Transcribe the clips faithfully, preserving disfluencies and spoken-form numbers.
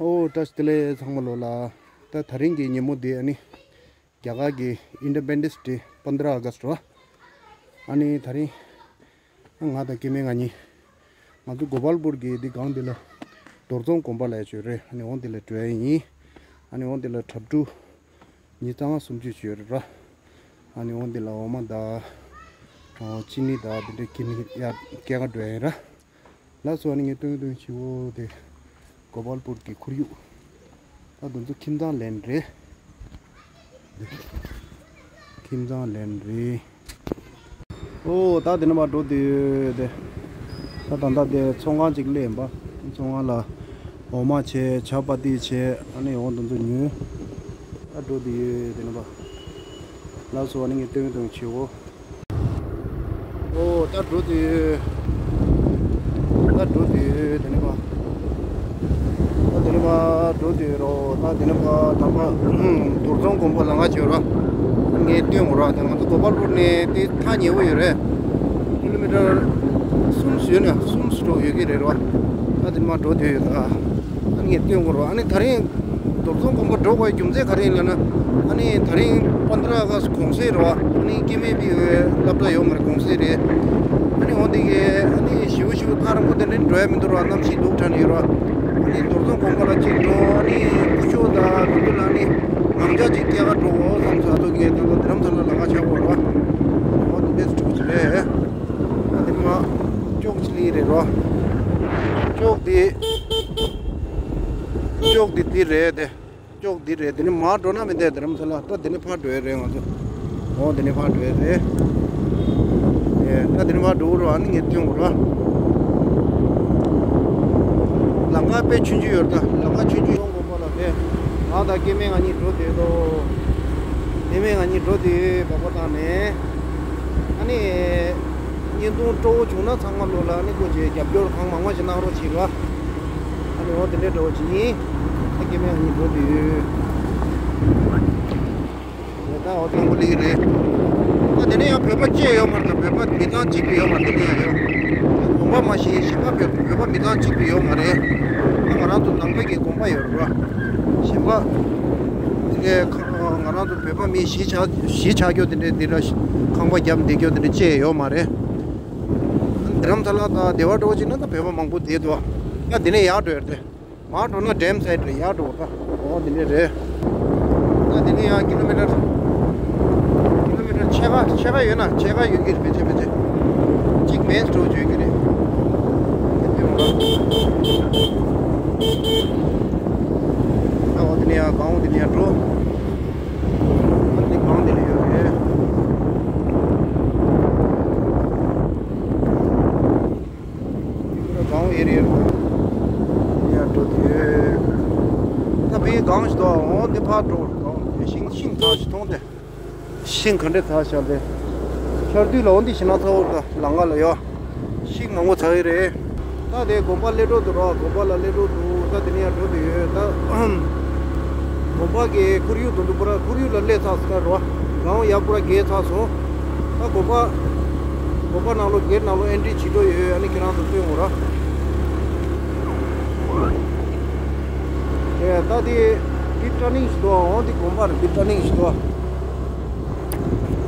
ཨོ་བཀྲ་ཤིས་བདེ་ལེགས་ཚང་མ་ལོ་ལ། ད་དེ་རིང་གི་ཉིན་མོ་འདི་ཨ་ནི་རྒྱ་གར་གྱི་Independence Day, པནྡྲ་ཨ་གསྟ་རེད་བ། ཨ་ནི་དེ་རིང་ང་དང་སྐྱེ་དམན་ང་གཉིས། ང་ཚོ་གོ་པལ་པུར་གྱི་འདི་སྒང་འདི་ལ་རྡོར་རྫོང་དགོན་པ་ལ་ཡ་ཆོས་རེད། ཨ་ནི་འོང་འདི་ལ་འགྲོ་ཡ་ཡིན། ཨ་ནི་འོང་འདི་ལ་གྲབས་གྲུ་ཉིས་སྟོང་སུམ་ཅུ་ཡོད་རེད་ར། ཨ་ནི་འོང་འདི་ལ་འོ་མ་དང་ཅི་ནི་དང་འདི་འདྲ་ཁྱེར་ནས་ཡར་སྐྱེལ་ག་འགྲོ་ཡ་ཡིན་ར། ལགས་སོ། ཨ་ནི་ངས་སྟོན་སྟོན་བྱེད་འོ་དེ་གོ་པལ་པུར་གྱི་ཁོར་ཡུག་ད་དེ་ཚོ་ཁྱིམ་ཚང་ལེན་རེད། ཁྱིམ་ཚང་ལེན་རེད། ཨོ་ད་དེ་ནས་མར་འགྲོ་དུས་ཡོད་དེ། ད་ད་ལྟ་དེ་ཚོང་ཁང་ཅིག་སླེབས་ཡིན་པ། ཚོང་ཁང་ལ་འོ་མ་བྱས། ཇ་པ་ཏི་བྱས། ཨ་ནི་འོ་དེ་ཚོ་ཉོས། ད་འགྲོ་དུས་ཡོད་དེ་ནས་མར། ལགས་སོ། ཨ་ནི་ངས་སྟོན་སྟོན་བྱེད་འོ། ཨོ་ད་འགྲོ་དུས། ད་འགྲོ་དུས་དེ་ནས་མར། ད་དེ་ནས་མར་འགྲོ་དུས་རོ། ད་དེ་ནས་མར་དམ་པ་རྡོར་རྫོང་དགོན་པ་ལ་ང་བྱེད་ར། ངས་སྟོན་འོ་ར། ད་ང་ཚོ་གོ་པལ་པུར་ནས་དེ་ཐག་ཉེ་བོ་ཡོད་རེད། ཀི་ལོ་མི་ཊར་གསུམ་ཡོད་ན་གསུམ་འགྲོ་ཡོད་ཀྱི་རེད་ར། ད་དེ་ནས་མར་འགྲོ་དུས་ཡོད་ད། ཨ་ནི་ངས་སྟོན་འོ་ར། ཨ་ནི་དེ་རིང་རྡོར་རྫོང་དགོན་པ་འགྲོ་དགོས་རྒྱུ་མཚན་ག་རེ་ཡིན་ལབ་ན། ཨ་ནི་དེ་རིང་པནྡྲ་ཨ་གསྟ་གུང་སེང་རེད་བ། ཨ་ནི་སྐྱེ་དམན་པའི་སློབ་གྲྭ་ཡོད་མ་རེད། གུང་སེང་རེད། ཨ་ནི་འོ་དེ་གི་ཨ་ནི་ཞེ་པོ་ཞེ་པོ་ཐག་རིང་པོ་དེ་འདྲ་འགྲོ་ཡ་མི་འདུག་ར། གནམ་གཤིས་སྡུག་དྲགས་ནས་ཡོད་ར། ཨ་ནི་རྡོར་རྫོང་དགོན་པ་ལ་གཅིག་འགྲོ། ཨ་ནི་སྐུ་ཞབས་དང་དེ་ཚོ་ལ་ཨ་ནི་ངམ་ཇ་ཅིག་སྐྱེལ་ག་འགྲོ་འོ་བསམ་སོང་། ཨ་ཚོ་གི་དེ་ཚོ་དྷ་རམ་ས་ལ་ལ་ཁ་ཆགས་འོ་ར། འོ་དེ་འདྲས་འགྲོ་གི་རེད། ཨ་དེ་མར་ཅོག་ཅི་ལི་རེད་རོ། ཅོག་དེ། ཅོག་དེ་དེ་རེད་དེ། ཅོག་འདི་རེད། དེ་ནས་མར་འགྲོ་ན་མི་འདུག་དྷ་རམ་ས་ལ། ད་དེ་ནས་ཕར་འགྲོ་ཡ་རེད་ང་ཚོ། འོ་དེ་ནས་ཕར་འགྲོ་ཡ་རེད། ཨེ་ད་དེ་ནས་ཕར་འགྲོ་རོགས། ཨ་ནི་ངས་སྟོན་དགོས་ར། ལམ་ཁ་དཔེ་ཆུང་ཆུང་ཡོད་རེད་ད། ལམ་ཁ་ཆུང་ཆུང་ཡོང་དགོས་པ་ལ་དེ། ང་དང་སྐྱེ་དམན་ང་གཉིས་འགྲོ་བསྡད་དོ། སྐྱེ་དམན་ང་གཉིས་འགྲོ་བསྡད་བག་པ་བཏང་ནས། ཨ་ནི། བརྙན་ཐུང་སྤྲོ་བོ་བྱུང་ན་ཚང་མ་ལོ་ལ་ཨ་ནི་སྐུ་མཁྱེན་རྒྱབ་སྐྱོར་གང་མང་མང་ཞིག་གནང་རོགས་བྱེད་རོགས། ཨ་ནི་འོ་དེ་འདྲའི་འདྲ་བོ་ཅིག་ཡིན། ད་སྐྱེ་དམན་གཉིས་འགྲོ་དུས། ད་འོ་དེ་ཀུ་ལི་རེད། ད་དེ་ནས་ཡང་བོད་པ་སྐྱེས་ཡོད་མ་རེད། ད་བོད་པ་མི་ཚང་གཅིག་པུ་ཡོད་མ་རེད། དེ་ནས་ཡང་ཡོད། དགོན་པ་མ་གཞི་གཞན་པ་བོད་བོད་པ་མི་ཚང་གཅིག་པུ་ཡོད་མ་རེད། ད་ང་རང་ཚོ་ནང་པའི་གི་དགོན་པ་ཡོད་རེད་བ། གཞན་པ་དེ་གའི་ཁ་ང་རང་ཚོ་བོད་པ་མི་གཞིས་ཆགས་གཞིས་ཆགས་རྒྱུ་དེ་འདྲའི་འདི་འདྲ་ཁང་པ་བརྒྱབ་བསྡད་རྒྱུ་དེ་འདྲ་སྐྱེས་ཡོད་མ་རེད། དྷ་རམ་ས་ལ་དང་སྡེ་བ་འགྲོ་བ་ཅིག་ན་ད་བོད་པ་མང་པོ་བསྡད་འདུག་ཡ་དེ་ནས་ཡར་འགྲོ་ཡ་རེད། མར་འགྲོ་ན་ཌེམ་སའིད་རེད། ཡར་འགྲོ་ད། འོ་དེ་ནས་རེད། ད་དེ་ནས་ཡང་ཀི་ལོ་མི་ཊར། ཀི་ལོ་མི་ཊར་ཕྱེད་ཀ་ཕྱེད་ཀ་ཡོད་ན་ཕྱེད་ཀ་ཡོད་ཀྱི་རེད། མི་ཚེ་མི་ཚེ། གཅིག་མེད་འགྲོ་བརྗོད་ཀྱི་རེད། དེ་འོ་ད། ད་འོ་དེ་ནས་ཡང་གང་འོ་དེ་ནས་ཡང་འགྲོ། ཨ་ནི་གང་དེ་ལ་ཡོད་རེད། གང་ཨེ་རི་ཡར་འགྲོ་དུས། ད་བོད་གངས་ཞིག་འདུག་འོ་འདི་ཕར་འགྲོ། གངས་ཤིང་ཤིང་ཐག་ཞིག་མཐོང་སྟེ། ཤིང་ག་འདྲ་ཐག་བཞག་སྟེ། ཆར་དུས་ལ་འོ་འདི་ཞིག་ན་ཚ་བོ་ད་ལམ་ཁ་ལ་ཡོད། ཤིང་མང་པོ་ཚ་གི་རེད། ད་དེ་དགོན་པ་སླེབས་འགྲོ་འདུག་ར། དགོན་པ་ལ་སླེབས་འགྲོ་འདུག་ད་དེ་ནས་ཡར་འགྲོ་དུས་ཡོད་ད། དགོན་པ་གི་ཁོར་ཡུག་དུ་འདུག་པ་ར། ཁོར་ཡུག་ལ་སླེབས་ཚར་སོང་ད་ར། གངས་ཡར་པོ་ར་རྒྱས་ཚར་སོང་། ད་དགོན་པ། དགོན་པ་ནང་ལོགས་གེ་ཊི་ནང་ལོགས་ཨེན་ཊི་རི་བྱེད་འགྲོ་ཡོད། ཨ་ནི་ཁྱེད་རང་ཚོ་སྟོན་དགོས་ར། ཨེ་ད་དེ། འདི་ཊར་ནིང་ཞིག་འདུག་འོ་འདི་དགོན་པ་རེད། འདི་ཊར་ནིང་ཞིག་འདུག་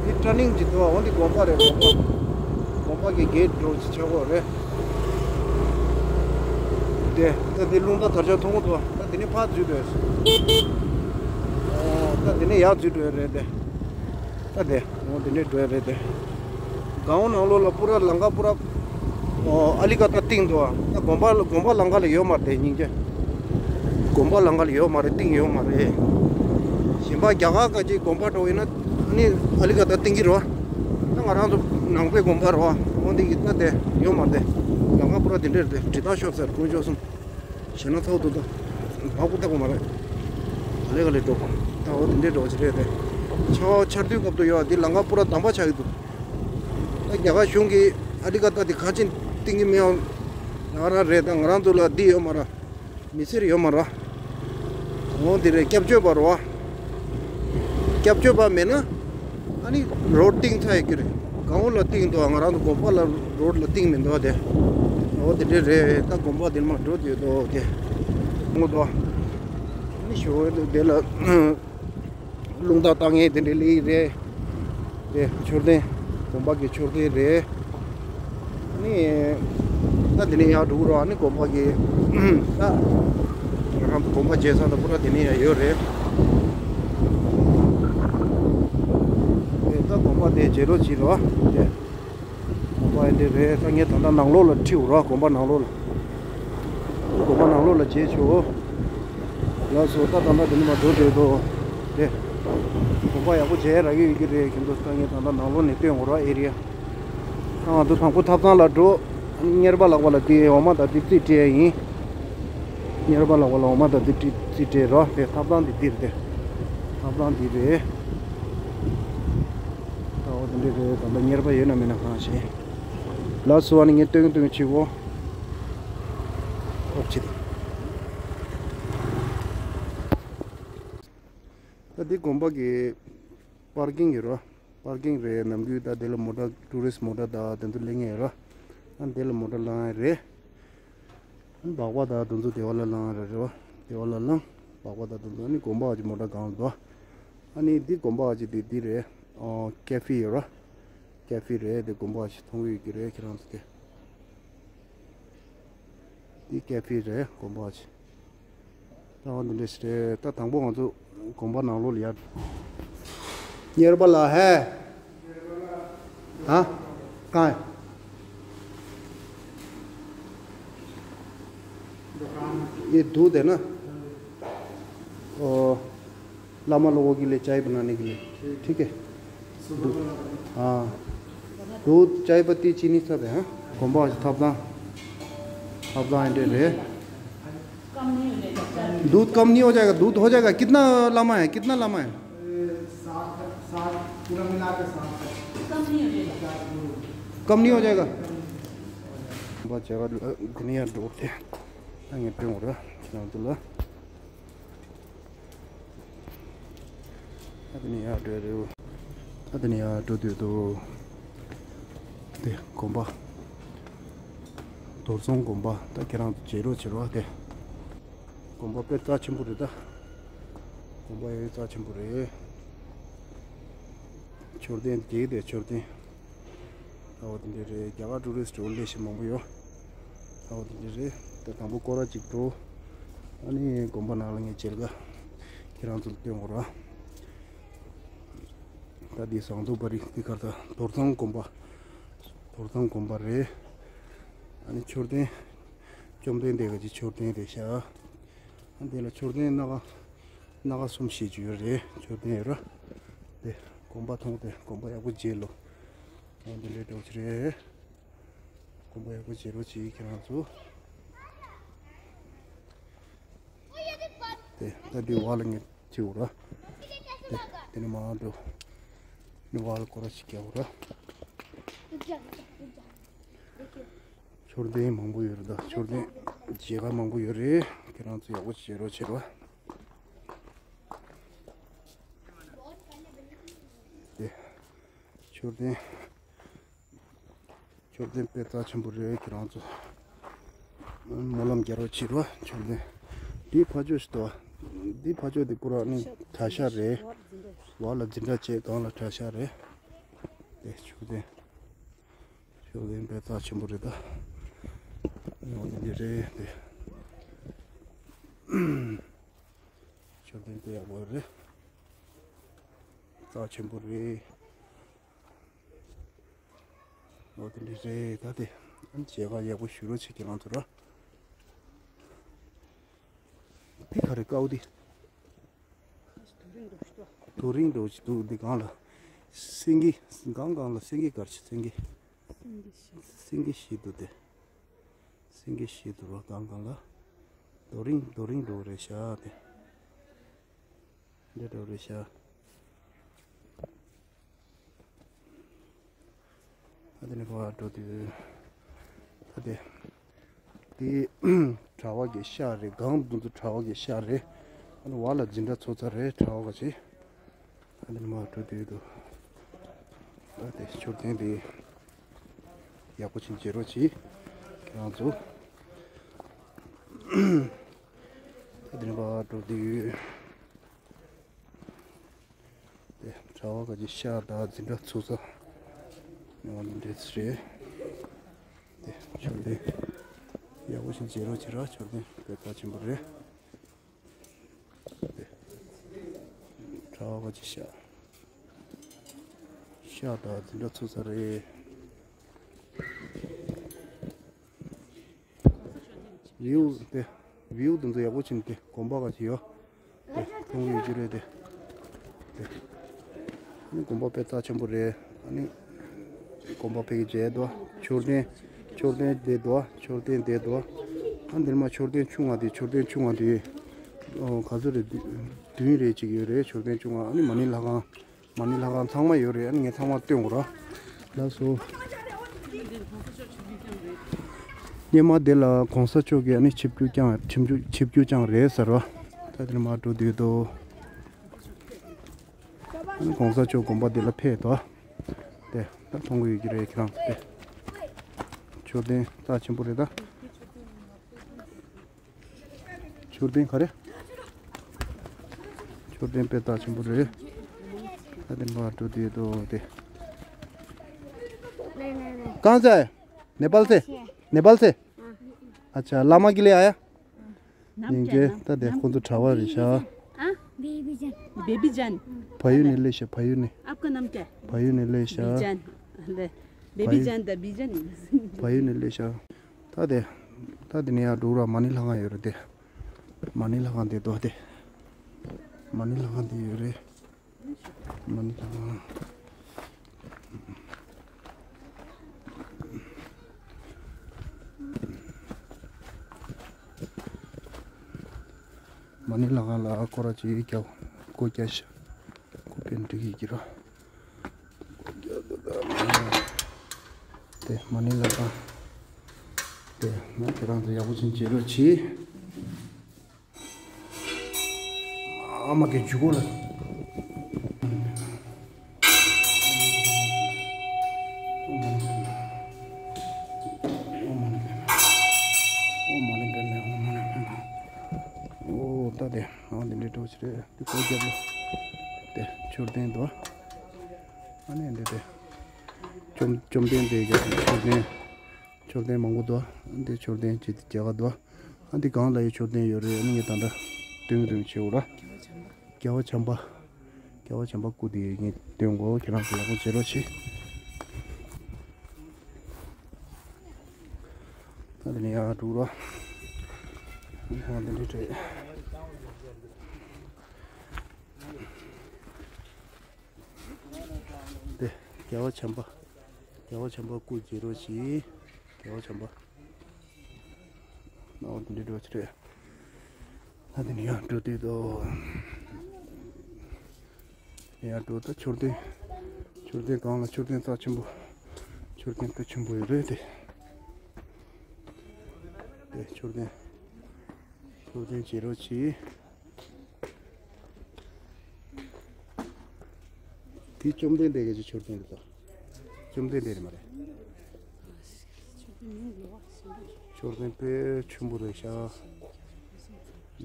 འདི་ཊར་ནིང་ཞིག་འདུག་འོ་འདི་དགོན་པ་རེད། དགོན་པ། དགོན་པ་གི་གེ་ཊི་འདྲ་བོ་ཅིག་ཆགས་ཀྱི་ཡོད་རེད། དེ་ད་དེ་རླུང་རྟ་དར་ཆ་མཐོང་གི་འདུག་ད་དེ་ནས་ཕར་འཛུལ་འགྲོ་ཡ། ཨོ་ད་དེ་ནས་ཡར་འཛུལ་འགྲོ་ཡ་རེད་དེ། ད་དེ་ཨོ་དེ་ནས་འགྲོ་ཡ་རེད་དེ། གངས་ནང་ལོགས་ལ་པུ་ར་ལམ་ཁ་པུ་ར་ཨོ་ཨ་ལི་ཀ་ཏ་བཏིང་འདུག་ད་དགོན་པ་དགོན་པ་ལམ་ཁ་ལ་ཡོད་མ་རེད་དེ་སྙིང་རྗེ། དགོན་པ་ལམ་ཁ་ལ་ཡོད་མ་རེད། བཏིང་ཡོད་མ་རེད། གཞན་པ་རྒྱ་གར་ག་ཅིག་དགོན་པ་འགྲོ་ཡིན་ན། ནི་ཨ་ལི་ཀ་ཏ་བཏིང་གི་རེད་བ། ད་ང་རང་ཚོ་ནང་པའི་དགོན་པ་རེད་བ། འོ་འདི་གི་ད་དེ་ཡོད་མ་རེད། ལམ་ཁ་པུ་ར་དེ་འདྲས་རེད། དེ་དྲིལ་བསྒྲགས་ཤོར་ཚར། དཀོན་མཆོག་གསུམ། ཞེ་ན་ཚ་བོ་འདུག་ད་བག་པོ་ཐེག་པ་མ་རེད། ག་ལེ་ག་ལེ་འགྲོ་དགོས། ད་འོ་དེ་འདྲས་འགྲོ་བ་ཞིག་རེད་དེ། ཆར་པ་ཆར་དུས་སྐབས་དུ་ཡོད་བ། འདི་ལམ་ཁ་པུ་ར་དམ་པ་ཆགས་ཀྱི་འདུག་ད་རྒྱ་གར་གཞུང་གིས་ཨ་ལི་ཀ་ཏ་དེ་ག་ཅིག་བཏིང་གི་མེད་འོང་། ང་རང་རེད། ད་ང་རང་ཚོ་ལ་འདི་ཡོད་མ་རེད། མི་སེར་ཡོད་མ་རེད། འོ་འདི་རེད། སྐྱབས་བཅོལ་བ་རེད་བ། སྐྱབས་བཅོལ་བ་མེད་ན། ཨ་ནི་རོ་ཌི་བཏིང་ཚར་ཡོད་ཀྱི་རེད། གང་བོ་ལ་བཏིང་འདུག་ང་རང་ཚོ་དགོན་པ་ལ་རོ་ཌི་ལ་བཏིང་མི་འདུག་དེ། འོ་དེ་འདྲས་རེད། ད་དགོན་པ་དེ་མར་འགྲོ་དུས་འདུག་དེ། ངོ་འདུག་ནི་ཞོ་དེ་ལ་རླུང་རྟ་བཏང་ངེས་དེ་འདྲའི་ལི་རེད། དེ་མཆོད་རྟེན། དགོན་པ་གི་མཆོད་རྟེན་རེད། ནི་ད་དེ་ནས་ཡར་འགྲོ་རོགས། ནི་དགོན་པ་གི་ད་ང་རང་དགོན་པ་མཇལ་ས་དང་པོ་ར་དེ་ནས་ཡར་ཡོད་རེད། དེ་ད་དགོན་པ་དེ་མཇལ་རོགས་བྱེད་རོགས་དེ། དགོན་པ་ཡིན་དེ་རེད། ད་ངས་ད་ལྟ་ནང་ལོགས་ལ་ཁྲིད་འོ་ར། དགོན་པ་ནང་ལོགས་ལ། དགོན་པ་ནང་ལོགས་ལ་མཇལ་ཆོག་ལགས་སོ། ད་ད་ལྟ་དེ་ནས་མར་འགྲོ་བསྡད་དོ། དེ། དགོན་པ་ཡག་པོ་མཇལ་རག་གི་ཡོད་ཀྱི་རེད། ཁྱེད་ཚོ་ད་ངས་ད་ལྟ་ནང་ལོགས་ནས་སྟོན་འོ་ར། ཨེ་རི་ཡ། ད་ང་ཚོ་དང་པོ་ཐབ་ཚང་ལ་འགྲོ། གཉེར་པ་ལགས་པ་ལ་དེ་འོ་མ་དང་དེ་རྩིས་སྤྲད་ཡིན། གཉེར་པ་ལགས་པ་ལ་འོ་མ་དང་དེ་རྩིས་སྤྲད་རོགས། དེ་ཐབ་ཚང་དེ་འདིར་དེ། ཐབ་ཚང་འདི་རེད། ད་འོ་དེ་འདྲ་རེད། ད་ལྟ་གཉེར་པ་ཡོད་ན་མེད་ན་གང་ཤེས། ལགས་སོ། ཨ་ནི་ངས་སྟོན་སྟོན་བྱེད་གོ། ཨོ་ཅི། ད་འདི་དགོན་པ་གི་པར་ཀིང་ཡོད་རོ། པར་ཀིང་རེད། ནམ་རྒྱུན་ད་འདི་ལ་མོ་ཊ་ཊུ་རི་སི་མོ་ཊ་ད་དེ་ཚོ་སླེབས་ངེས་ཡོད་རོ། ཨ་འདི་ལ་མོ་ཊ་ལང་ཡ་རེད། སྦག་སྦག་དང་དེ་ཚོ་སྡེ་བ་ལ་ལངས་རེད་རེད་བ། སྡེ་བ་ལ་ལངས། སྦག་སྦག་དང་དེ་ཚོ། ཨ་ནི་དགོན་པ་གཅིག་མོ་ཊ་སྒང་ལ་འདུག་ཨ་ནི་འདི་དགོན་པ་གཅིག་དེ་འདི་རེད། ཨོ་ཀེ་ཧྥེ་ཡོད་ར། ཀེ་ཧྥེ་རེད། དེ་དགོན་པ་གཅིག་མཐོང་གི་ཡོད་ཀྱི་རེད་ཁྱེད་རང་ཚོ་དེ། འདི་ཀེ་ཧྥེ་རེད། དགོན་པ་གཅིག་ད་འོ་འདི་འདྲ་ཞིག་རེད། ད་དང་པོ་ང་ཚོ་དགོན་པ་ནང་ལོགས་ལ་ཡར། གཉེར་པ་ལགས་ཧེ། ཧ། གང་ये दूध है ना? ओ, लामा लोगों के लिए चाय बनाने के लिए। ठीक है। दूध, हाँ। दूध, चाय पत्ती, चीनी सब है, हाँ। དགོན་པ་ཐབ་ཚང་། ཐབ་ཚང་འདི་རེད། दूध कम नहीं हो जाएगा? दूध हो जाएगा। कितना लामा है? कितना लामा है? सात, सात, पूरा मिला के सात है। कम नहीं हो जाएगा। कम नहीं हो जाएगा। དགོན་པ་མཇལ་ག་འགྲོ། དེ་ནས་ཡར་འགྲོ་དེ། ད་ངས་སྟོན་འོ་ར་ཁྱེད་རང་ཚོ་ལ། ད་དེ་ནས་ཡར་འགྲོ་རེད། ད་དེ་ནས་ཡར་འགྲོ་དུས་དོ། དེ་དགོན་པ། རྡོར་རྫོང་དགོན་པ། ད་ཁྱེད་རང་ཚོ་མཇལ་རོགས་བྱེད་རོགས་དེ། དགོན་པ་དཔེ་རྩ་ཆེན་པོ་རེད་ད། དགོན་པ་ཡང་རྩ་ཆེན་པོ་རེད། མཆོད་རྟེན་དེ་དེ་མཆོད་རྟེན། ད་འོ་དེ་འདྲ་རེད། རྒྱ་གར་ཊུ་རི་སི་ཊི་འོ་ལེ་ཞིག་མང་པོ་ཡོད། ད་འོ་དེ་འདྲ་རེད། ད་དང་པོ་སྐོར་ར་གཅིག་འགྲོ། ཨ་ནི་དགོན་པ་ནང་ལ་ངས་མཇལ་ག་ཁྱེད་རང་ཚོ་ལ་སྟོན་དགོས་ར། ད་འདི་ཟངས་མདོག་པ་རི་འདི་གར་ད་རྡོར་ཚང་དགོན་པ། རྡོར་ཚང་དགོན་པ་རེད། ཨ་ནི་མཆོད་རྟེན། བཅོམ་ལྡན་འདས་ཀྱི་མཆོད་རྟེན་རེད་ཤག་ཨ་འདི་ལ་མཆོད་རྟེན་སྣ་ཁ། སྣ་ཁ་གསུམ་བཞི་ཅིག་ཡོད་རེད། མཆོད་རྟེན་ཡོད་ར། དེ་དགོན་པ་མཐོང་སྟེ་དགོན་པ་ཡག་པོ་མཇལ་ལོ། ཨ་འདི་འདྲའི་འདྲ་པོ་ཅིག་རེད། དགོན་པ་ཡག་པོ་མཇལ་རོགས་གྱིས་ཁྱེད་རང་ཚོ། དེ་ད་འདི་བར་ལ་ངས་ཁྲིད་འོ་ར། དེ་དེ་ནས་མར་འགྲོ། ནི་བར་ལ་སྐོར་ར་ཞིག་རྒྱག་འོ་ར། མཆོད་རྟེན་མང་པོ་ཡོད་རེད་ད། མཆོད་རྟེན་མཇལ་ཁ་མང་པོ་ཡོད་རེད། ཁྱེད་རང་ཚོ་ཡག་པོ་ཞིག་མཇལ་རོགས་བྱེད་རོགས། དེ་མཆོད་རྟེན། མཆོད་རྟེན་དཔེ་རྩ་ཆེན་པོ་རེད། ཁྱེད་རང་ཚོ་སྨོན་ལམ་རྒྱག་རོགས་བྱེད་རོགས། མཆོད་རྟེན་འདི་ཕ་ཆོས་ཤིག་འདུག་འདི་ཕ་ཆོས་འདི་པུ་ར་ནི་གྲྭ་ཤག་རེད། བར་ལ་འཛིན་གྲྭ་བྱས་སྒང་ལ་གྲྭ་ཤག་རེད། དེ་མཆོད་རྟེན། མཆོད་རྟེན་དཔེ་རྩ་ཆེན་པོ་རེད་ད། འོ་དེ་འདི་རེད་དེ། མཆོད་རྟེན་དཔེ་ཡག་པོ་རེད། རྩ་ཆེན་པོ་རེད། འོ་དེ་འདྲ་རེད་ད་དེ། མཇལ་ཁ་ཡག་པོ་ཞུ་རོགས་བྱེད། ཁྱེད་རང་ཚོ་ར། འདི་ག་རེ་དཀའ་བོ་འདི། རྡོ་རིང་འདྲ་བོ་ཞིག་འདུག་འདི་སྒང་ལ། སེང་གེ། སྒང་སྒང་ལ་སེང་གེ་ག་རེ་བྱེད། སེང་གེ། སེང་གེ་བཞི་འདུག་སྟེ། སེང་གེ་བཞི་འདུག་ར་སྒང་སྒང་ལ། རྡོ་རིང་རྡོ་རིང་འདྲ་བོ་རེད་ཤག་སྟེ། འདི་འདྲ་བོ་རེད་ཤག་ད་དེ་ནས་ཕར་འགྲོ་དུས། ད་དེ། དེ་གྲྭ་པ་གི་ཤག་རེད། སྒང་དེ་ཚོ་གྲྭ་པ་གི་ཤག་རེད། ཨ་ནི་བར་ལ་འཛིན་གྲྭ་ཚོགས་ས་རེད། གྲྭ་པ་ག་ཅིག་ད་དེ་ནས་མར་འགྲོ་དུས་དུ། ད་དེ་མཆོད་རྟེན་དེ་ཡག་པོ་ཅིག་མཇལ་རོགས་གྱིས། ཁྱེད་རང་ཚོ། ད་ འདི་ནས་ཕར་འགྲོ་དུས། དེ་གྲྭ་པ་ག་ཅིག་ཤག་དང་འཛིན་གྲྭ་ཚུགས་ས། ཨ་ནི་འདི་འདྲས་རེད། དེ་མཆོད་རྟེན་ཡག་པོ་ཞིག་མཇལ་རོགས་བྱེད་རོགས། མཆོད་རྟེན་དཔེ་རྩ་ཆེན་པོ་རེད། དེ་གྲྭ་པ་ག་ཅིག་ཤག་ཤག་དང་འཛིན་གྲྭ་ཚུགས་ས་རེད། བིའུ་དེ། བིའུ་དེ་ཚོ་ཡག་པོ་བྱས་ནས་དེ་དགོན་པ་ག་ཅིག་ཡོད། དེ་མཐོང་ཡོད་ཀྱི་རེད་དེ། དེ། ཨ་ནི་དགོན་པ་དཔེ་རྩ་ཆེན་པོ་རེད། ཨ་ནི་དགོན་པ་ཕ་གི་མཇལ་དུས་མཆོད་རྟེན། མཆོད་རྟེན་བསྡད་དུས། མཆོད་རྟེན་བསྡད་དུས། ཨ་འདིར་མ་མཆོད་རྟེན་ཆུང་བ་དེ། མཆོད་རྟེན་ཆུང་བ་དེ། ཨོ་ག་ཚོད་རེད། བདུན་རེ་ཅིག་ཡོད་རེད། མཆོད་རྟེན་ཆུང་བ། ཨ་ནི་མ་ཎི་ལྷ་ཁང་། མ་ཎི་ལྷ་ཁང་ཚང་མ་ཡོད་རེད། ཨ་ནི་ངས་ཚང་མ་སྟོན་དགོས་ར། ལགས་སོ། སྔོན་མ་དེ་ལ་གོང་ས་མཆོག་གིས་ཨ་ནི་ཆིབས་བསྒྱུར་བསྐྱངས། ཆིབས་བསྒྱུར་ཆིབས་བསྒྱུར་བསྐྱངས་རེད་ཟེར་ར། ད་དེ་ནས་མར་འགྲོ་དུས་དོ། ཨ་ནི་གོང་ས་མཆོག་དགོན་པ་འདི་ལ་ཕེབས་དོ། དེ་ད་མཐོང་གི་ཡོད་ཀྱི་རེད་ཁྱེད་རང་དེ། མཆོད་རྟེན་རྩ་ཆེན་པོ་རེད་ད། མཆོད་རྟེན་ག་རེ། མཆོད་རྟེན་དཔེ་རྩ་ཆེན་པོ་རེད། ད་དེ་མར་འགྲོ་དུས་དོ་དེ། कहाँ से आया? नेपाल से? नेपाल से? अच्छा, लामा के लिए आया? नाम क्या है? ད་དེ་ཁོང་ཚོ་གྲྭ་པ་རེད་ཤག हाँ? बेबी जान। बेबी जान। ཕ་ཡུལ་ནས་སླེབས་ཤག་ཕ་ཡུལ་ནས། आपका नाम क्या है? ཕ་ཡུལ་ནས་སླེབས་ཤག बेबी जान। ले, बेबी जान ད་བི་ཇན་ཡིན། ཕ་ཡུལ་ནས་སླེབས་ཤག་ད་དེ། ད་དེ་ནས་ཡར་འགྲོ་ར། མ་ཎི་ལྷ་ཁང་ཡོད་རེད་དེ། མ་ཎི་ལྷ་ཁང་དེ་དོ་དེ། མ་ཎི་ལྷ་ཁང་དེ་ཡོད་རེད། མ་ཎི་ལྷ་ཁང་། མ་ཎི་ལྷ་ཁང་ལ་སྐོར་ར་ཅིག་རྒྱབ། སྒོ་རྒྱག་ཤག་སྒོ་ཕྱེ་ནས་འགྲིག་གི་ར། དེ་མ་ཎི་ལྷ་ཁང་། དེ་ང་ཁྱེད་རང་ཚོ་ཡག་པོ་ཅིག་མཇལ་རོགས་གྱིས། ཨ་མ་གི་ཇུ་གོ་ལ། ཨོ་ད་དེ་ཨ་འདི་འདྲའི་འགྲོ་ཆི་རེད། དེ་སྒོ་རྒྱབ་ལ། དེ་མཆོད་རྟེན་དོ། ཨ་ནི་འདི་དེ། བཅོམ་བཅོམ་ལྡན་འདས་ཀྱི་མཆོད་རྟེན། མཆོད་རྟེན་མང་པོ་འདུག་འདི་མཆོད་རྟེན་ཅིག་རྒྱ་གར་འདུག་ཨ་འདི་སྒང་ལ་ཡི་མཆོད་རྟེན་ཡོད་རེད། ཨ་ནི་ངས་ད་ལྟ་སྟོན་སྟོན་བྱེད་འོ་ར། རྒྱལ་བ་བྱམས་པ། རྒྱལ་བ་བྱམས་པ་སྐུ་དེ་ངས་སྟོན་གོ་ཁྱེད་རང་ཚོ་ཡག་པོ་བྱེད་རོགས་བྱེད། ད་འདི་ནས་ཡར་འགྲོ་ར། ཡང་འདི་འདྲའི་གྲས། དེ་རྒྱལ་བ་བྱམས་པ། རྒྱལ་བ་བྱམས་པ་སྐུ་མཇལ་རོགས་གྱིས། རྒྱལ་བ་བྱམས་པ། ཨོ་འདི་འདྲའི་འགྲོ་ཆི་རེད། ད་འདི་ནས་ཡར་འགྲོ་དུས་དོ། ཡར་འགྲོ་ད་མཆོད་རྟེན། མཆོད་རྟེན་སྒང་ལ་མཆོད་རྟེན་རྩ་ཆེན་པོ། མཆོད་རྟེན་དཔེ་ཆེན་པོ་ཡོད་རེད་དེ། དེ་མཆོད་རྟེན། མཆོད་རྟེན་མཇལ་རོགས་གྱིས། དེ་བཅོམ་ལྡན་འདས་ཀྱི་མཆོད་རྟེན་རེད་དོ། བཅོམ་ལྡན་འདས་རེད་མ་རེད། མཆོད་རྟེན་དཔེ་ཆེན་པོ་རེད་ཤག་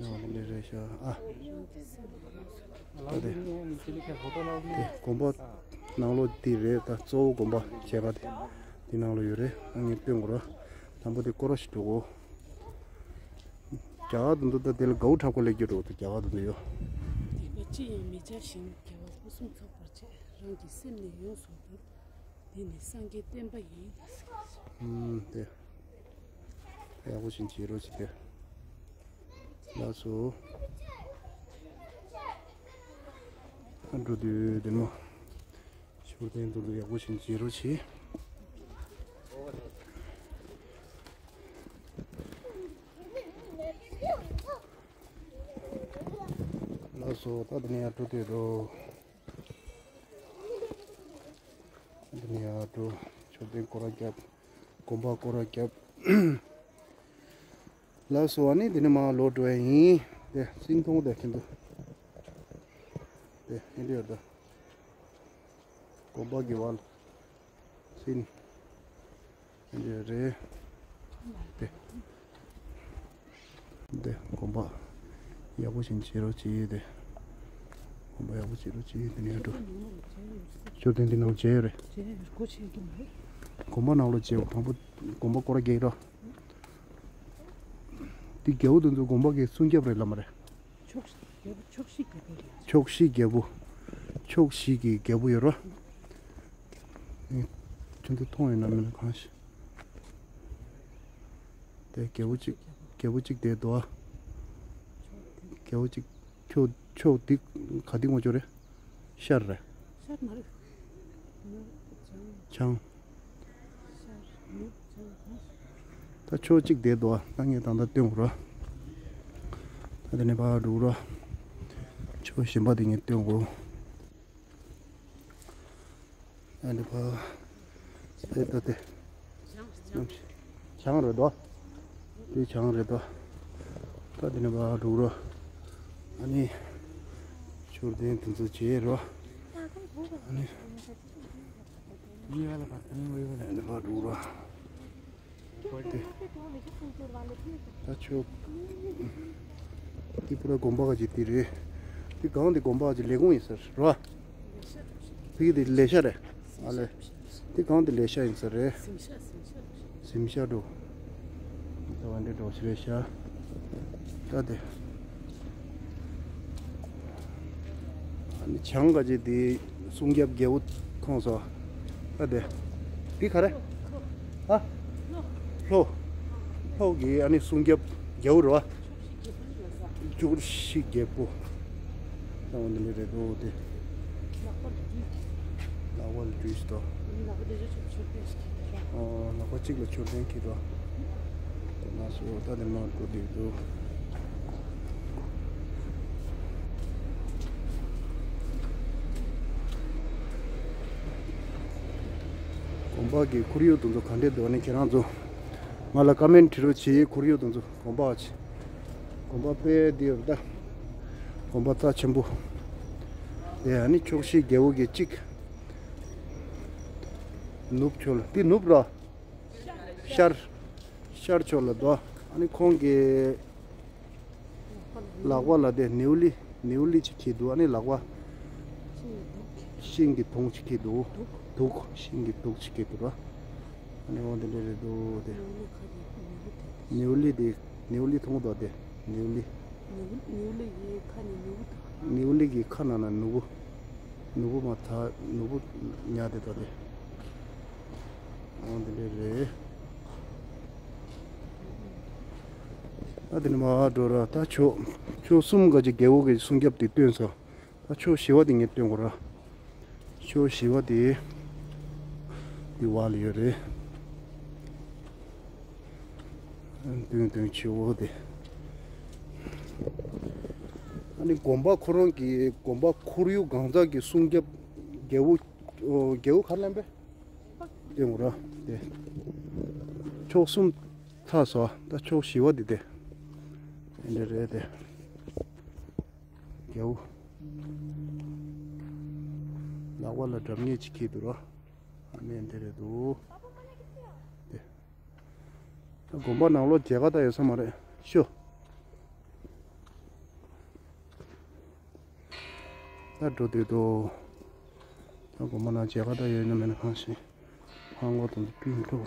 ཡང་འདི་འདྲ་རེད་ཤག་ཨ། ད་དེ། དེ་དགོན་པ་ནང་ལོགས་འདི་རེད། ད་གཙོ་བོ་དགོན་པ་མཇལ་ཁ་དེ་འདི་ནང་ལོགས་ཡོད་རེད། ཨ་ངས་སྟོན་དགོས་ར། དང་པོ་དེ་སྐོར་ར་ཞིག་འགྲོ་དགོས། རྒྱ་གར་དུ་འདུག་ད་དེ་ལ་གའུ་འཁྲབ་གོ་ལེགས་རྒྱུ་འགྲོ་འདུག་རྒྱ་གར་དུ་འདུག་ཡོད། དད་པ་ཅི་ཡང་མི་བྱ་ཞིང་། དགེ་བ་ཕུན་སུམ་ཚོགས་པར་བྱེད། རང་གི་སེམས་ནི་ཡོངས་སུ་འདུལ། འདི་ནི་སངས་རྒྱས་བསྟན་པ་ཡིན། ཨུམ་དེ། ཡག་པོ་ཞིག་བྱེད་རོགས་བྱེད་དེ། ལགས་སོ། ཨ་འགྲོ་དུས་དེ་མོ། མཆོད་རྟེན་དུ་ཡག་པོ་ཞིག་བྱེད་རོགས་བྱེད། ལགས་སོ། ད་དེ་ནས་ཡར་འགྲོ་དུས་འགྲོ། འདི་ནས་ཡར་འགྲོ། མཆོད་རྟེན་སྐོར་ར་བརྒྱབ། དགོན་པ་སྐོར་ར་བརྒྱབ། ལགས་སོ། ཨ་ནི་འདི་ནས་མར་ལོག་འགྲོ་ཡ་ཡིན། དེ་སིང་ཐོང་དེ་ཁྱེད་ཚོ། དེ་ཨེ་འདྲ་ཡོད་ད། དགོན་པ་གི་བར་སིང་། འདི་རེད། དེ། འདི་དགོན་པ། ཡག་པོ་ཞིག་བྱེད་རོགས་བྱེད་དེ། དགོན་པ་ཡག་པོ་བྱེད་རོགས་བྱེད་དེ་ནས་འགྲོ། མཆོད་རྟེན་འདི་ནང་མཇལ་ཡོད་རེད། དགོན་པ་ནང་ལོགས་མཇལ་བ་དང་པོ། དགོན་པ་སྐོར་རྒྱག་རོགས། འདི་རྒྱལ་པོ་དེ་ཚོ་དགོན་པ་གི་སྲུང་སྐྱོབ་རེད་ལབ་མ་རེད། ཕྱོགས་བཞི་རྒྱལ་པོ་རེད། ཕྱོགས་བཞི་རྒྱལ་པོ། ཕྱོགས་བཞི་གི་རྒྱལ་པོ་ཡོད་རོ། ཁྱོད་ཚོ་མཐོང་ཡོད་ན་མིན་ན་གང་ཞིག་དེ་རྒྱལ་པོ་གཅིག་རྒྱལ་པོ་གཅིག་དེ་འདུག་ཨ། རྒྱལ་པོ་གཅིག་ཕྱོགས་ཕྱོགས་འདི་ག་འདི་ངོ་ཅོ་རེད། ཤར་རེད། ཤར་མ་རེད། ནུབ་བྱང་། བྱང་། ཤར་ནུབ་བྱང་། ད་ཕྱོགས་གཅིག་དེ་འདུག་ཨ། ད་ངས་ད་ལྟ་སྟོན་དགོས་ར། ད་དེ་ནས་ཕར་འགྲོ་ར། ཕྱོགས་གཞན་པ་དེ་ངས་སྟོན་དགོས། ཨ་ནི་ཕ། དེ་ལྟ་སྟེ། བྱང་རེད་དོ། དེ་བྱང་རེད་དོ། ད་དེ་ནས་ཕར་འགྲོ་ར། ཨ་ནི། མཆོད་རྟེན་དེ་ཚོ་བྱས་ར། ཨ་ནི། ཨ་ནི་ཕར་འགྲོ་ར། དེ། ད་ཆོ། འདི་པུ་ར་དགོན་པ་ག་ཅིག་འདི་རེད། འདི་གང་འདི་དགོན་པ་ག་ཅིག་ལས་ཁུངས་ཡིན་ཟེར་རོ། འདི་འདི་ལས་ཤག་རེད། ཨ་ལས། འདི་གང་འདི་ལས་ཤག་ཡིན་ཟེར་རེད། གཟིམ་ཤག་འགྲོ། ད་བ་འདི་འགྲོ་ཞིག་རེད་ཤག་ད་དེ། ཨ་ནི་བྱང་ག་ཅིག་འདི། སྲུང་སྐྱོབ་རྒྱལ་པོ་མཐོང་སོང་། ཨ་དེ། འདི་ག་རེ། ཨ། ལྷོ། ལྷོ་གི་ཨ་ནི་སྲུང་སྐྱོབ་རྒྱལ་པོ་རེད་བ། ཕྱོགས་བཞི་རྒྱལ་པོ། ད་འོ་འདི་འདྲ་རེད་འདུག་དེ། ལག་པ་ལ་བྲིས་ཏོ། ཨོ་ལག་པ་གཅིག་ལ་མཆོད་རྟེན་འཁྱེར་ཏོ། དེ་ན་སོ་ད་དེ་མ་འགྲོ་འདུག་འདུག་དགོན་པ་གི་ཁོར་ཡུག་དེ་ཚོ་ག་འདྲས་འདུག་ནི་ཁྱེད་རང་ཚོ་ང་ལ་ཀ་མེན་བྲིས་རོགས་བྱེད། ཁོར་ཡུག་དེ་ཚོ་དགོན་པ་ཆེ། དགོན་པ་དཔེ་འདི་ཡོད་ད། དགོན་པ་རྩ་ཆེན་པོ། དེ་ཨ་ནི་ཕྱོགས་བཞི་རྒྱལ་པོ་གི་གཅིག་ནུབ་ཕྱོགས་ལ་འདི་ནུབ་ར། ཤར། ཤར་ཕྱོགས་ལ་དོ། ཨ་ནི་ཁོང་གི་ལག་པ་ལ་དེ་ནེའུ་ལི་ནེའུ་ལི་ཅིག་འཁྱེར་འདུག་ཨ་ནི་ལག་པ་ཤིང་གི་དུག་ཅིག་འཁྱེར་འདུག་དུག་ཤིང་གི་དུག་ཅིག་འཁྱེར་འདུག་ར། ཨ་ནི་འོ་དེ་འདྲ་རེད་འདུག་དེ་ནེའུ་ལི་དེ་ནེའུ་ལི་མཐོང་འདུག་དེ་ནེའུ་ལི། ནེའུ་ལི་གི་ཁ་ནང་ན་ནོར་བུ། ནོར་བུ་མ་ཐག་ནོར་བུ་ཉག་དེ་དོ་དེ། འོ་འདི་འདྲ་རེད། ཨ་དེ་ནས་མར་འགྲོ་ར། ད་ཕྱོགས་ཕྱོགས་གསུམ་ག་ཅིག་རྒྱལ་པོ་གི་སྲུང་སྐྱོབ་དེ་སྟོན་སོང་། ད་ཕྱོགས་བཞི་པ་དེ་ངས་སྟོན་དགོས་ར། ཕྱོགས་བཞི་པ་དེ་འདི་བར་ལ་ཡོད་རེད། མདུན་མདུན་ཆེ་བོ་དེ། ཨ་ནི་དགོན་པ་ཁོ་རང་གི་དགོན་པ་ཁོར་ཡུག་གང་ཟག་གི་སྲུང་སྐྱོབ་རྒྱལ་པོ། རྒྱལ་པོ་ག་རེ་ལབ་པས། དེ་ངོ་ར་དེ། ཕྱོགས་གསུམ་ཚར་སོང་། ད་ཕྱོགས་བཞི་པ་དེ་དེ། དེ་འདྲ་རེད་དེ། རྒྱལ་པོ། ལག་པ་ལ་སྒྲ་སྙན་ཅིག་འཁྱེར་འདུག་ར། ཨ་ནི་འདི་རེད་འདུག་དེ། ད་དགོན་པ་ནང་ལོགས་མཇལ་ཁ་ད་ཡོད་ས་མ་རེད་ཤོ། ད་འགྲོ་དུས་དོ། ད་དགོན་པ་ནང་མཇལ་ཁ་ད་ཡོད་ན་མེད་ན་གང་ཤེས། ཧང་གོ་དང་དུ་པིན་འགྲོ།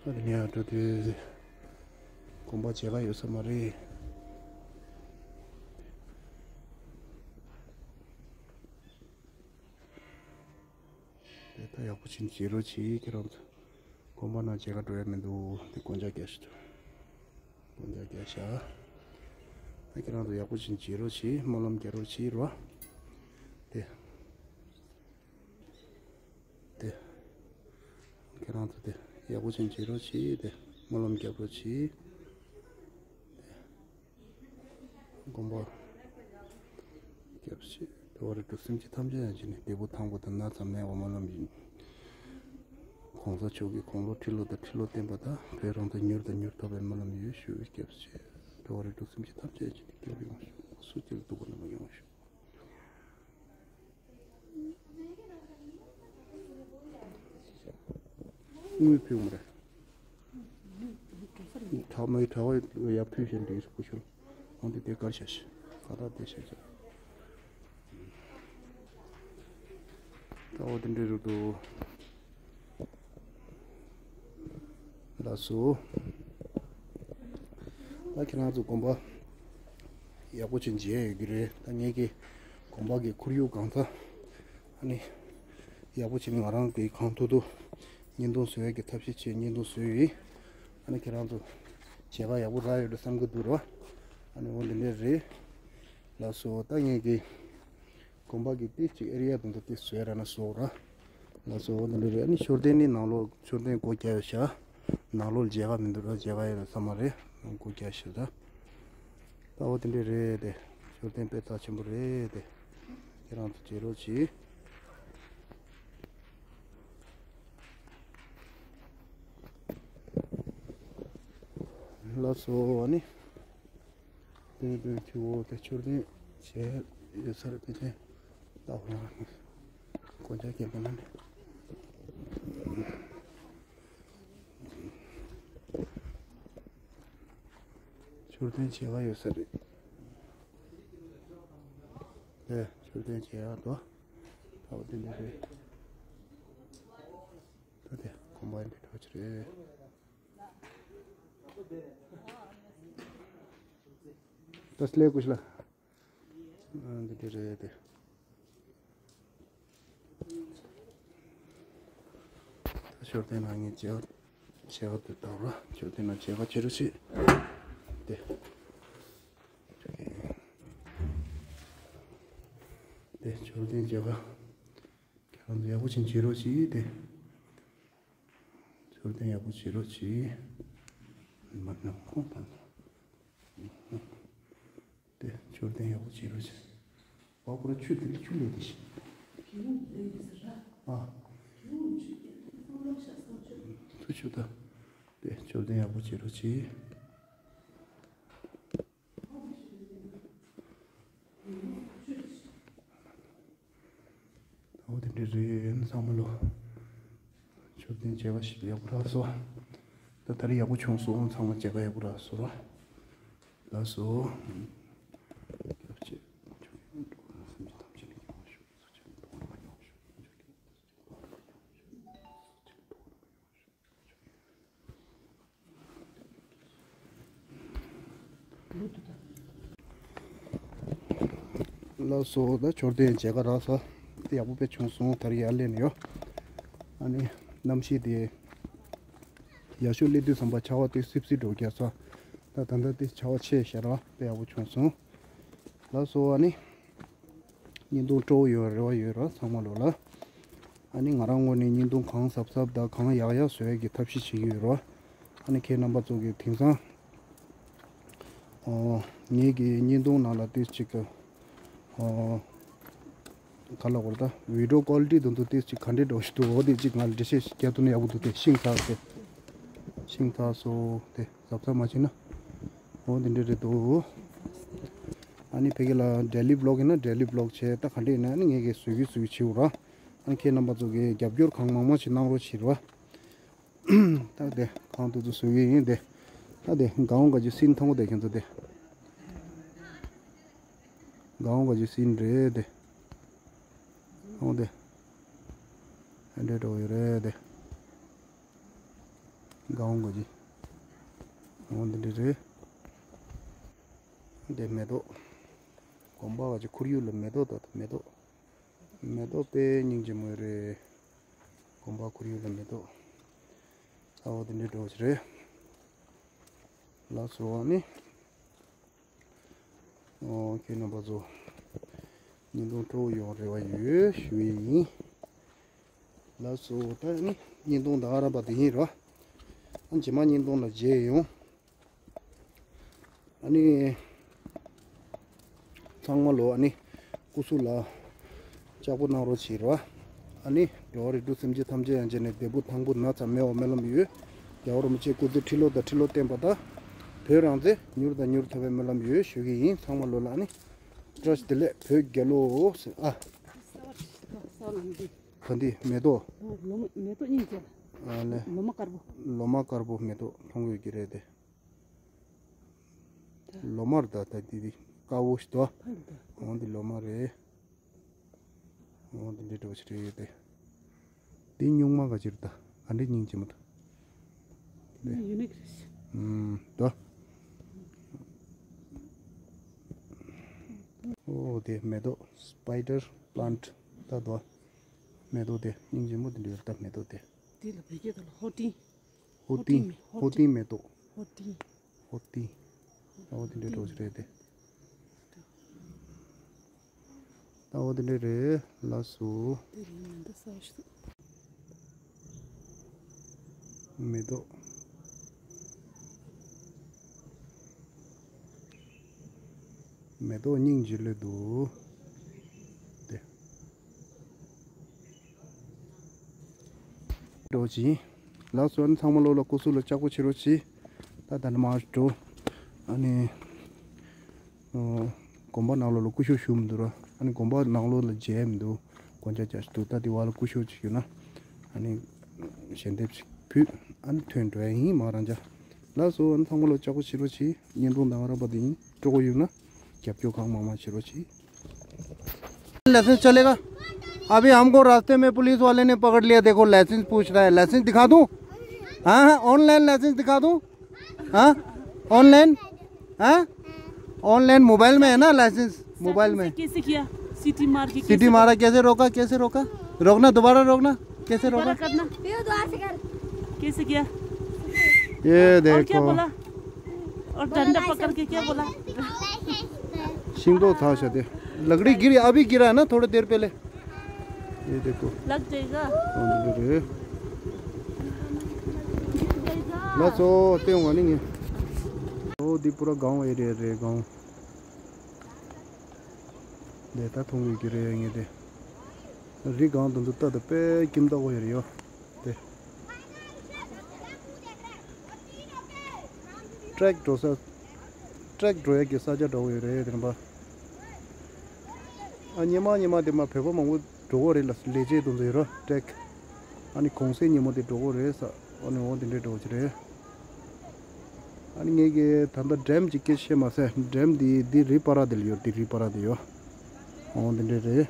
ད་དེ་ནས་ཡར་འགྲོ་དུས། དགོན་པ་མཇལ་ཁ་ཡོད་ས་མ་རེད། དེ་ད་ཡག་པོ་ཕྱིན་བྱེད་རོགས་བྱེད་ཁྱེད་རང་ཚོ། དགོན་པ་ནང་མཇལ་ཁ་འགྲོ་ཡ་མི་འདུག་དེ་དཀོན་མཆོག་རྒྱ་ཤ་དང་། དཀོན་མཆོག་རྒྱ་ཤ། ད་ཁྱེད་རང་ཚོ་ཡག་པོ་ཕྱིན་བྱེད་རོགས་བྱེད། སྨོན་ལམ་རྒྱག་རོགས་བྱེད་རོགས། དེ། དེ། ཁྱེད་རང་ཚོ་དེ་ཡག་པོ་ཕྱིན་བྱེད་རོགས་བྱེད་དེ། སྨོན་ལམ་རྒྱག་རོགས་བྱེད། དགོན་པ། སྐྱབས་མཆི། འགྲོ་བ་རིགས་དྲུག་སེམས་ཅན་ཐམས་ཅད་ཡང་བྱས་ནས་བདེ་པོ་ཐང་པོ་དང་ན་ཚ་མེད་པ་སྨོན་ལམ་ཡིན། གོང་ས་མཆོག་གིས་དགུང་ལོ་ཁྲི་ལོ་དང་ཁྲི་ལོ་བརྟན་པ་དང་བོད་རང་བཙན་མྱུར་དང་མྱུར་ཐོབ་པའི་སྨོན་ལམ་ཡོད་ཞུ་བའི་སྐྱབས་མཆི། འགྲོ་བ་རིགས་དྲུག་སེམས་ཅན་ཐམས་ཅད་ཡང་བྱས་ནས་སྐྱིད་པ་ཡོང་ཞུ། སུ་སྐྱིད་སྡུག་པ་ནམ་ཡོང་ཞུ། དངུལ་ཕུལ་མ་རེད། ཐོག་མའི་གྲྭ་བ་ཡར་ཕུལ་བཞིན་འདུག་སྐུ་ཞབས། འོན་ཏེ་དེ་གར་བཞག་ཤིག་ཁ་བཏགས་དེ་བཞག་ཤིག་ད་འོ་དེ་འདྲའི་རུ་འདུག་ལགས་སོ། ད་ཁྱེད་རང་ཚོ་དགོན་པ་ཡག་པོ་ཅིག་མཇལ་ཡོད་ཀྱི་རེད། ད་ངེད་ཀྱི་དགོན་པ་གི་ཁོར་ཡུག་གང་ལྟར་ཨ་ནི་ཡག་པོ་བྱས་ནས་ང་རང་གིས་གང་ཐུབ་ཐུབ་བརྙན་ཐུང་བཟོ་ཡག་གི་ཐབས་ཤེས་བྱས་བརྙན་ཐུང་བཟོས་ཡིན། ཨ་ནི་ཁྱེད་རང་ཚོ་མཇལ་ཁ་ཡག་པོ་རག་ཡོད་འགྲོ་བསམ་གྱི་འདུག་ར། ཨ་ནི་འོ་འདི་འདྲ་རེད། ལགས་སོ། ད་ངེད་ཀྱི་དགོན་པ་གི་ཏིས་ཅིག་ཨེ་རི་ཡ་དང་དུ་ཏིས་བཟོས་ར་ན་བཟོ་ར། ལགས་སོ། འོ་འདི་འདྲ་རེད། ཨ་ནི་མཆོད་རྟེན་ནི་ནང་ལོགས་མཆོད་རྟེན་སྒོ་རྒྱབ་ཡོད་ཤག་ནང་ལོགས་མཇལ་ཁ་མི་འདུག་ར། མཇལ་ཁ་ཡོད་ས་མ་རེད། སྒོ་རྒྱབ་ཤག་ད། ད་འོ་དེ་འདྲས་རེད་དེ། མཆོད་རྟེན་དཔེ་རྩ་ཆེན་པོ་རེད་དེ། ཁྱེད་རང་ཚོ་མཇལ་རོགས་གྱིས། ལགས་སོ། ཨ་ནི། དེ་ནི་དཔེ་ཆུ་བོ་དེ་མཆོད་རྟེན་བྱས་ཡོད་ས་རེད། དཔེ་ཆེན་ད་འོ་ན་སྒོ་ལྕགས་བརྒྱབ་པ་ན་ནི། མཆོད་རྟེན་བྱེད་ཡག་ཡོད་ས་རེད། དེ་མཆོད་རྟེན་བྱེད་ཡག་དོ། ད་འོ་དེ་འདྲ་རེད། ད་དེ་དགོན་པ་འདི་འགྲོ་ཆི་རེད། ད་སླེབས་དགོས་ཤི་ལ། ཨ་འདི་འདྲ་རེད་དེ། ད་མཆོད་རྟེན་ནང་ངས་མཇལ་ཁ་མཇལ་ཁ་དེ་བཏང་ར། མཆོད་རྟེན་ནང་མཇལ་ཁ་བྱེད་རོགས་བྱེད། དེ། དེ་མཆོད་རྟེན་མཇལ་ཁ། ཁྱེད་རང་ཚོ་ཡག་པོ་ཅིག་བྱེད་རོགས་བྱེད་དེ། མཆོད་རྟེན་ཡག་པོ་བྱེད་རོགས་བྱེད། མ་ནམ་ཁོང་དང་། དེ་མཆོད་རྟེན་ཡག་པོ་བྱེད་རོགས་བྱེད། ཨ་ཁོ་ར་ཆུ་དེ་ཆུ་ལས་དེ་ཤི། ཨ། ཆུ་ཆུ་ད། དེ་མཆོད་རྟེན་ཡག་པོ་བྱེད་རོགས་བྱེད། འོ་དེ་འདྲ་རེད། ཚང་མ་ལོ། མཆོད་རྟེན་མཇལ་ཁ་ཞིག་ཡག་པོ་རག་སོང་། ད་ད་རེས་ཡག་པོ་བྱུང་སོང་། ཚང་མ་མཇལ་ཁ་ཡག་པོ་རག་སོང་ར། ལགས་སོ། ལགས་སོ། ད་མཆོད་རྟེན་མཇལ་ཁ་རག་ས། དེ་ཡག་པོ་དཔེ་བྱུང་སོང་། ད་རེས་ཡར་སླེབས་ནས་ཡོད། ཨ་ནི་གནམ་གཤིས་དེ་ཡར་ཞོ་སླེབས་དུས་ཙམ་པ་ཆར་པ་དེ་སིབ་སིབ་འགྲོ་རྒྱག་ས། ད་ད་ལྟ་དེ་ཆར་པ་ཆད་ཤག་ར། དཔེ་ཡག་པོ་བྱུང་སོང་། ལགས་སོ། ཨ་ནི། བརྙན་ཐུང་སྤྲོ་བོ་ཡོད་རེ་བ་ཡོད་ར། ཚང་མ་ལོ་ལ། ཨ་ནི་ང་རང་ངོས་ནས་བརྙན་ཐུང་གང་གཟབ་གཟབ་དང་གང་ཡག་ཡག་བཟོ་ཡག་གི་ཐབས་ཤེས་བྱེད་ཀྱི་ཡོད་ར། ཨ་ནི་ཁྱེད་རྣམ་པ་ཚོ་གིས་དེང་སང་ཨོ་ངེད་ཀྱི་བརྙན་ཐུང་ནང་ལ་ཏོག་ཙམ་ཅིག་ཨོ་ག་ལ་བར་ད་བི་ཌི་ཡོ་ཀོ་ལི་ཊི་དེ་ཚོ་ཏོག་ཙམ་ཅིག་ག་འདྲས་འགྲོ་ཞིག་འདུག་འོ་དེ་ཅིག་ང་ལ་འགྲེལ་བཤད་ཞིག་རྒྱག་ཐུབ་ན་ཡག་པོ་འདུག་དེ་ཤིང་ཚ་དེ་ཤིང་ཚ་སོ་དེ་གཟབ་གཟབ་མ་བྱས་ན་འོ་དེ་འདྲས་རེད་འདུག་ཨ་ནི་ཕ་གི་ལ་ཌེ་ལི་བི་ལོག་ཡིན་ན་ཌེ་ལི་བི་ལོག་བྱས། ད་ག་འདྲས་ཡིན་ན་ཨ་ནི་ངེད་ཀྱིས་བཟོས་ཀྱི་བཟོས་ཀྱི་བྱེད་འོ་ར། ཨ་ནི་ཁྱེད་རྣམ་པ་ཚོ་གིས་རྒྱབ་སྐྱོར་གང་མང་མང་ཞིག་གནང་རོགས་བྱེད་རོགས། ད་དེ་གང་ཐུབ་ཐུབ་བཟོ་གི་ཡིན་དེ། ད་དེ་གའོང་ག་ཇུ་སིན་མཐོང་གོ་དེ་ཁྱེད་ཚོ་དེ། གའོང་ག་ཇུ་སིན་རེད་དེ། འོ་དེ། ཨ་འདྲས་འགྲོ་ཡོད་རེད་དེ། གའོང་ག་ཇུ། འོ་འདི་འདྲས་རེད། དེ་མེ་ཏོག་དགོན་པ་ག་ཇུ་ཁོར་ཡུག་ལ་མེ་ཏོག་ད་མེ་ཏོག་མེ་ཏོག་དཔེ་སྙིང་རྗེ་མོ་རེད། དགོན་པ་ཁོར་ཡུག་ལ་མེ་ཏོག་ཨ་འོ་དེ་འདྲས་འགྲོ་གི་རེད། ལགས་སོ། ཨ་ནི། ཨོ་ཁྱེད་རྣམ་པ་ཚོ། བརྙན་ཐུང་སྤྲོ་བོ་ཡོང་རེ་བ་ཡོད་ཞུ་ཡི་ཡིན། ལགས་སོ། ད་ནི་བརྙན་ཐུང་ད་ག་རང་པ་དེ་ཡིན་རོ། ཨ་རྗེས་མ་བརྙན་ཐུང་ལ་མཇལ་ཡོང་། ཨ་ནི། ཚང་མ་ལོ་ཨ་ནི། སྐུ་གཟུགས་ལ། ལྕགས་པོ་གནང་རོགས་བྱེད་རོགས། ཨ་ནི། འགྲོ་བ་རིགས་དྲུག་སེམས་ཅན་ཐམས་ཅད་ཡང་བྱས་ནས་བདེ་པོ་ཐང་པོ་ན་ཚ་མེད་པ་སྨོན་ལམ་ཡོད། རྒྱལ་བ་རིན་པོ་ཆེ་སྐུ་ཚེ་ཁྲི་ལོ་དང་ཁྲི་ལོ་བརྟན་པ་དང་། བོད་རང་བཙན་མྱུར་དང་མྱུར་ཐོབ་པའི་སྨོན་ལམ་ཡོད་ཞུ་གི་ཡིན། ཚང་མ་ལོ་ལ་ཨ་ནི། བཀྲ་ཤིས་བདེ་ལེགས་བོད་རྒྱལ་ལོ། ཨ། ག་འདི་མེ་ཏོག་ལོ་མ་མེ་ཏོག་སྙིང་རྗེ། ཨ་ལེ། ལོ་མ་དཀར་པོ། ལོ་མ་དཀར་པོ་མེ་ཏོག་མཐོང་དགོས་ཀྱི་རེད་དེ། ལོ་མ་རེད་ད། ད་འདི་འདི་དཀར་པོ་ཞིག་འདུག་འོ་འདི་ལོ་མ་རེད། འོ་འདི་འདྲའི་འདྲ་བོ་ཞིག་རེད་ཡོད་དེ། འདི་སྨྱུག་མ་ག་ཅིག་རེད་ད། ག་འདྲའི་སྙིང་རྗེ་མོ་འདུག་འདི་ཡུ་ནིག་རེད། ཨུམ། འདུག་འོ་དེ་མེ་ཏོག spider plant ད་འདུག་མེ་ཏོག་དེ་སྙིང་རྗེ་མོ་དེ་འདྲ་ཡོད་ད། མེ་ཏོག་དེ། དེ་ལ་བོད་སྐད་ཐོག་ལ་ཧོ་ཏིང་། ཧོ་ཏིང་། ཧོ་ཏིང་མེ་ཏོག་ཧོ་ཏིང་། ཧོ་ཏིང་། ཨོ་དེ་འདྲའི་འདྲ་བོ་ཞིག་རེད་དེ། ད་འོ་དེ་འདྲ་རེད། ལགས་སོ། དེ་རིང་མི་འདུག་ས་ཞིག་མེ་ཏོག་མེ་ཏོག་སྙིང་རྗེ་ལོས་འདུག་དེ། འགྲོ་ཅིང་། ལགས་སོ། ཨ་ནི་ཚང་མ་ལོ་ལ་སྐུ་གཟུགས་ལ་ལྕགས་པོ་བྱེད་རོགས་གྱིས། ད་ད་ནི་མར་འགྲོ། ཨ་ནི། ཨོ། དགོན་པ་ནང་ལོགས་ལ་སྐུ་ཞབས་བཞུགས་མི་འདུག་ར། ཨ་ནི་དགོན་པ་ནང་ལོགས་ལ་མཇལ་མི་འདུག་དགོན་ཆ་རྒྱག་ཞིག་འདུག་ད་དེ་བར་ལ་སྐུ་ཞབས་ཅིག་ཡོད་ན། ཨ་ནི། ཞལ་འདེབས་ཅིག་ཕུལ། ཨ་ནི་ཐོན་འགྲོ་ཡ་ཡིན་མ་རང་ཅག་ལགས་སོ། ཨ་ནི་ཚང་མ་ལོ་ལྕགས་པོ་བྱེད་རོགས་གྱིས། བརྙན་ཐུང་དང་རགས་པ་དེ་ཡིན། སྤྲོ་པོ་ཡོད་ན། རྒྱབ་སྐྱོར་གང་མང་མང་བྱེད་རོགས་གྱིས། लाइसेंस चलेगा? अभी हमको रास्ते में पुलिस वाले ने पकड़ लिया। देखो, लाइसेंस पूछ रहा है। लाइसेंस दिखा दूं? हाँ, हाँ, ऑनलाइन लाइसेंस दिखा दूं? हाँ, ऑनलाइन? हाँ, ऑनलाइन मोबाइल में है ना लाइसेंस? मोबाइल में। कैसे किया? सीटी मार के सीटी कैसे मारा? कैसे रोका? कैसे रोका? रोकना, दोबारा रोकना। कैसे रोका? दोबारा करना। कैसे किया? ये और क्या देखो। बोला? और डंडा पकड़ के क्या बोला? ཤིང་ཏོག་འཐག་བྱ་དེ། लकड़ी गिरी, अभी गिरा है ना, थोड़ी देर पहले। ये देखो। लग जाएगा। ལགས་སོ། ལྟོས་དང་ནི་ངས། ཨོ་འདི་པུ་ར་སྒང་ཨེ་རི་ཡ་རེད། སྒང་། འདི་ད་མཐོང་གི་རེད་ངས་དེ། རི་སྒང་དུ་འདུག་ལྟ་དང་དཔེ་ཁྱིམ་བདག་པོ་ཡོད་རེད་ཡོ། དེ། ཊེག་འགྲོ་ས། ཊེག་འགྲོ་ཡ་གི་ས་ཆ་འདྲ་བོ་ཡོད་རེད་དེ་རིམ་པ། ཨ་ཉི་མ་ཉི་མ་དེ་མ་བོད་པ་མང་པོ་འགྲོ་གི་རེད་ལ། ལས་བྱེད་དུ་འཛུལ་རོ་ཊེག་ཨ་ནི་གུང་སེང་ཉིན་མོ་དེ་འགྲོ་གི་རེད་ས། ཨ་ནི་འོ་དེ་འདྲས་འགྲོ་གི་རེད། ཨ་ནི་ངས་གི་ད་ལྟ་འགྲེམ་གྱི་སྐད་ཆ་བཤད་མ་ཟད། འགྲེམ་འདི་འདི་རི་པ་ར་དེ་ལ་ཡོད། འདི་རི་པ་ར་དེ་ཡོད། འོ་དེ་འདྲས་རེད།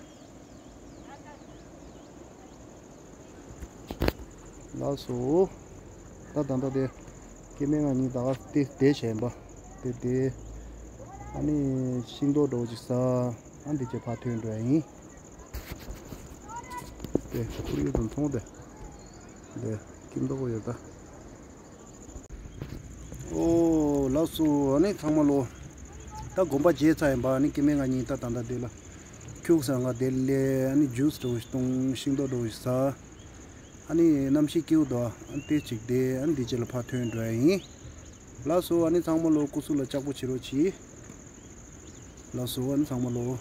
ལགས་སོ། ད་ད་ལྟ་དེ། སྐྱེ་དམན་ང་གཉིས་ད་ག་དེ་བསྡད་བྱས་ཡིན་པ། དེ་དེ། ཨ་ནི་ཤིང་ཏོག་འདྲ་བོ་ཅིག་ཟ། ཨ་འདི་ཅེ་ཕར་ཐོན་འགྲོ་ཡ་ཡིན། དེ་ཁོར་ཡུག་དང་མཚུངས་དེ། དེ་ཁྱིམ་ཐོག་ཡོད་ད། ཨོ་ལགས་སོ། ཨ་ནི་ཚང་མ་ལོ། ད་དགོན་པ་མཇལ་ཚར་ཡིན་པ། ཨ་ནི་སྐྱེ་དམན་ང་གཉིས་ད་ད་ལྟ་དེ་ལ། ཁྱུག་ཟ་ང་དེ་ལས། ཨ་ནི་ཇུས་འདྲ་བོ་ཞིག་བཏུང་། ཤིང་ཏོག་འདྲ་བོ་ཞིག་ཟ། ཨ་ནི་གནམ་གཤིས་སྐྱིད་པོ་འདུག་ཨ་ནི་དེ་གཅིག་དེ། ཨ་ནི་འདི་རྗེས་ལ་ཕར་ཐོན་འགྲོ་ཡ་ཡིན། ལགས་སོ། ཨ་ནི་ཚང་མ་ལོ་སྐུ་གཟུགས་ལ་ལྕགས་པོ་བྱེད་རོགས་གྱིས། ལགས་སོ། ཨ་ནི་ཚང་མ་ལོ།